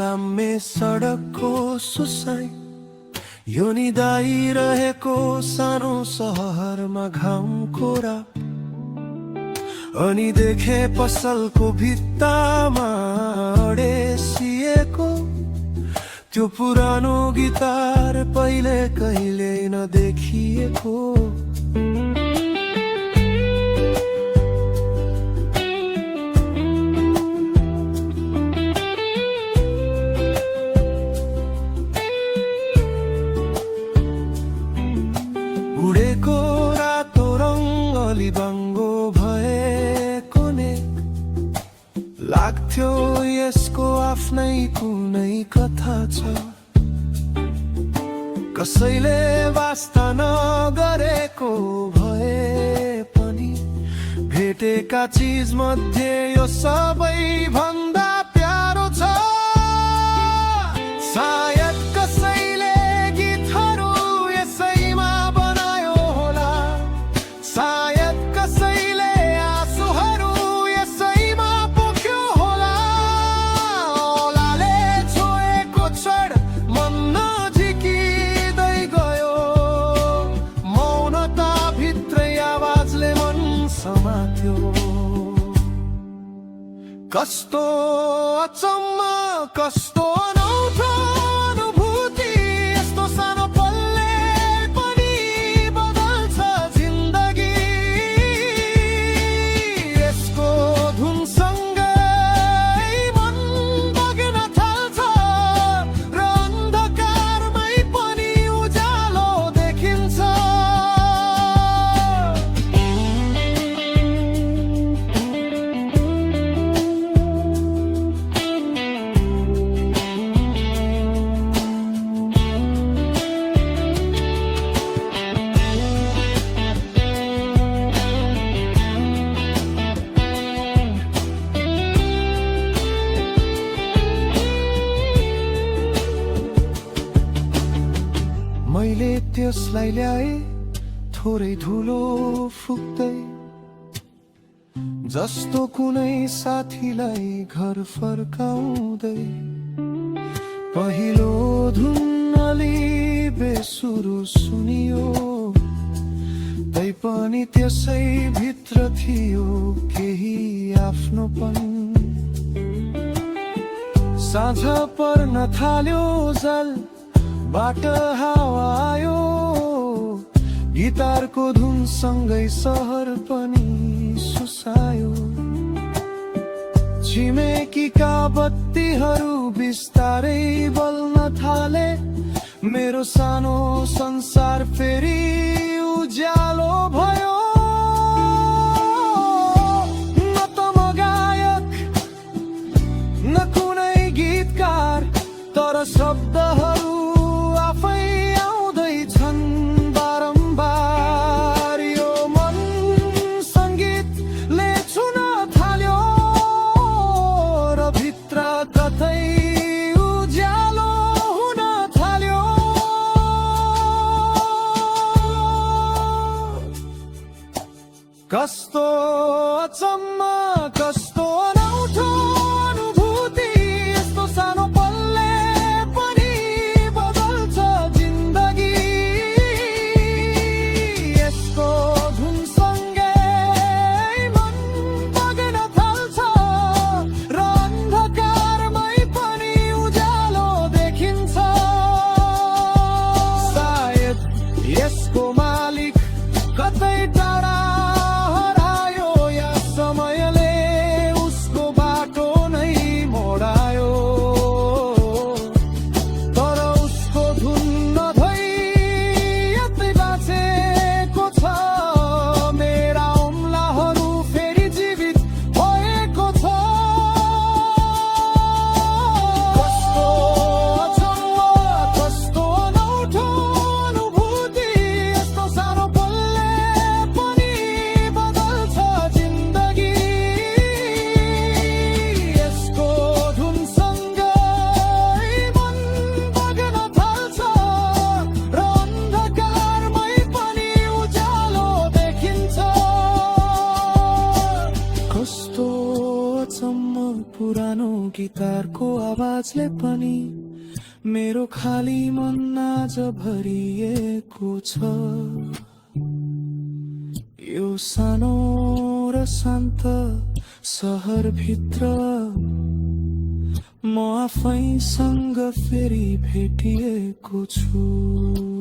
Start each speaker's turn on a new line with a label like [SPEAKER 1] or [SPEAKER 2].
[SPEAKER 1] जाममे सडकको सुसाई यो निदाइरहेको सानो सहरमा घामको रात अनि देखे पसलको भित्तामा अडेसिएको त्यो पुरानो गिटार पहिले कहिले नदेखिएको उडेको रातो रङ्गली बाङ्गो भएको ने लाग्थ्यो यसको आफ्नै कुनै कथा छ कसैले वास्ता नगरेको भए पनि भेटेका चिज मध्ये यो सबै भन्दा प्यारो छ सायद कसैले गीतहरू यसैमा बनायो होला सायद कसैले आँसुहरू यसैमा पोख्यो होला औलाले छोएको क्षण मन नझिकिँदै गयो मौनता भित्रै आवाजले मन समात्यो कस्तो अचम्म कस्तो अनौठो अनुभूति यस्तो सानो पलले पनि बदल्छ जिन्दगी यसको धुनसँगै मन बग्न थाल्छ र अन्धकारमै पनि उज्यालो देखिन्छ मैले त्यसलाई ल्याए थोरै धुलो फुक्दै जस्तो कुनै साथीलाई घर फर्काउँदै पहिलो धुन अलि बेसुरु सुनियो तैपनि त्यसै भित्र थियो केही आफ्नोपन साँझ पर्न थाल्यो जल बाट हावा आयो गिटारको धुनसँगै सहर पनि सुसायो छिमेकीका बत्तीहरू बिस्तारै बल्न थाले मेरो सानो संसार फेरि उज्यालो भयो न त म गायक न कुनै गीतकार तर शब्दहरू आफै आउँदैछन् बारम्बार यो मन सङ्गीतले छुन थाल्यो र भित्र कतै उज्यालो हुन थाल्यो कस्तो अचम्म कस्तो अनौठो अनुभूति यस्तो सानो पलले पनि बदल्छ जिन्दगी यसको धुनसँगै मन बग्न थाल्छ र अन्धकारमै पनि उज्यालो देखिन्छ सायद यसको मालिक कतै टाढा रातसम्म पुरानो गिटारको आवाजले पनि मेरो खाली मन आज भरिएको छ। यो सानो र शान्त सहरभित्र म आफैसँग फेरि भेटिएको छु।